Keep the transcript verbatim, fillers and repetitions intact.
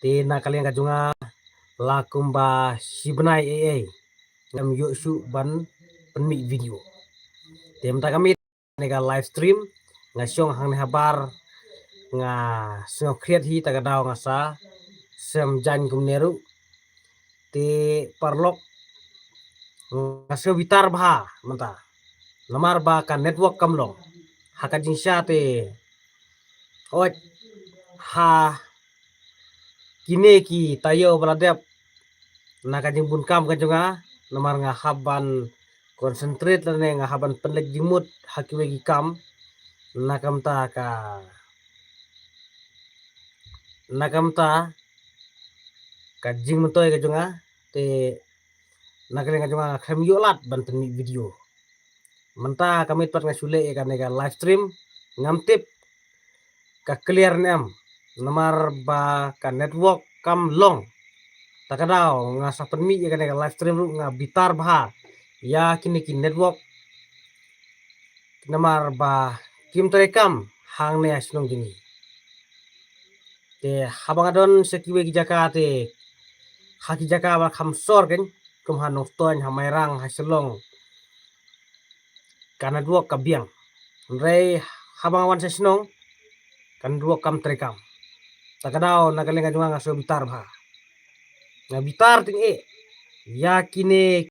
Te na ka liang ka jong nga la kumba shi bnai ei ei ngam ïoh shuh ban pynmih video. Te mynta ka miet ne ka live stream nga shong hangne habar nga sngew khriat hi, ta ka daw nga sa sem jaiñ kumne ruh. Te paralok nga sngew bitar bha mynta namar ba ka network kam long ha ka jingshisha te. Oi, ha kine ki taïew ba la dep na ka jingbun kam ka jong nga, namar nga hap ban concentrate lane nga hap ban pynleit jingmut ha kiwei ki kam. Na ka bynta ka, na ka bynta ka jingmyntoi ka jong nga, te na ka liang ka jong nga khlem ïoh lad ban pynmih video. Mynta ka miet pat nga shu leh ïa kane ka live stream, ngam tip ka clear ne em namar ba ka network kam long. Ta ka daw nga sa pynmih ïa kane ka live stream ruh nga bitar bha ïa kine ki network namar ba kim trei kam hangne ha shnong jong ngi. Te haba nga don sha kiwei ki jaka te ha ki jaka ba kham sor kein, kum ha Nongstoiñ, ha Mairang, ha Shillong, ka network ka biang. Hynrei haba nga wan sha shnong ka network kam trei kam. Ta ka daw na ka liang ka jong nga nga sngew bitar bha. Nga bitar tyngeh ïa kine